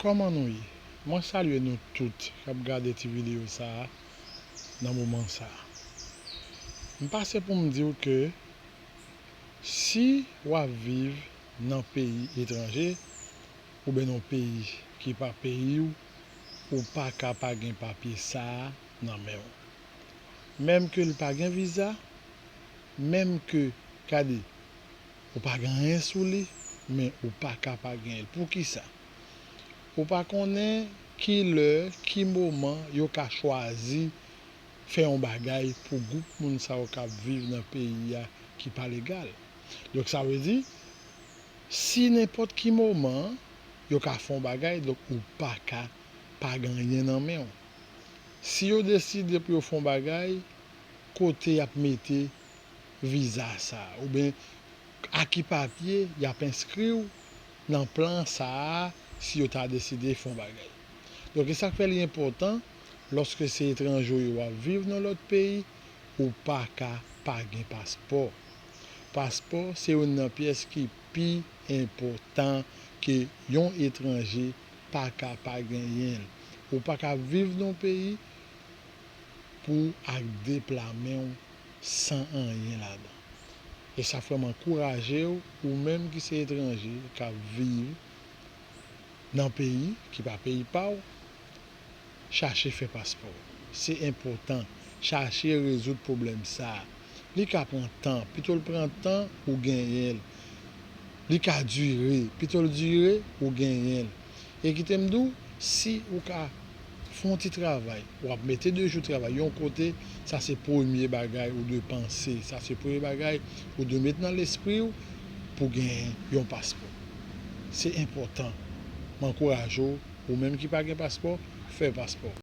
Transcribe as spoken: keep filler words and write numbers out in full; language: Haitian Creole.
Kòman nou ye? Mwen salye nou tout k ap gade ti videyo sa a nan moman sa a. M pase pou m di w ke si w ap viv nan peyi etranje, oubyen nan yon peyi ki pa peyi w, ou pa ka pa gen papye sa a nan men w. Menm ke l pa gen viza, menm ke, gade, ou pa gen anyen sou li, men ou pa ka pa gen l. Poukisa? Ou pa konnen ki lè, ki moman yo ka chwazi fè yon bagay pou gwoup moun sa yo k ap viv nan peyi a ki pa legal. Donk, sa vle di, si nenpòt ki moman yo ka fè yon bagay, donk ou pa ka pa gen anyen nan men w. Si yo deside pou yo fè yon bagay, kote y ap mete viza sa a, oubyen a ki papye y ap enskri w nan plan sa a, si yo ta deside fè yon bagay. Donk, e sa k fè li enpòtan, lòske se etranje w ye, w ap viv nan lòt peyi, ou pa ka pa gen paspò. Paspò se youn nan pyès ki pi enpòtan ke yon etranje pa ka pa genyen l. Ou pa ka viv nan yon peyi pou ak de pla men w san anyen ladan. E sa fè m ankouraje w, ou menm ki se etranje k ap viv nan peyi ki pa peyi pa w, chache fè paspò. Se enpòtan. Chache rezoud pwoblèm sa a. Li ka pran tan. Pito l pran tan ou genyen l. Li ka dire. Pito l dire ou genyen l. E kite m di w, si ou ka fè yon ti travay, w ap mete de jou travay yon kote, sa se premye bagay ou dwe panse. Sa se premye bagay ou dwe met nan lespri w pou genyen yon paspò. Se enpòtan. M ankouraje w, ou menm ki pa gen paspò, fè paspò.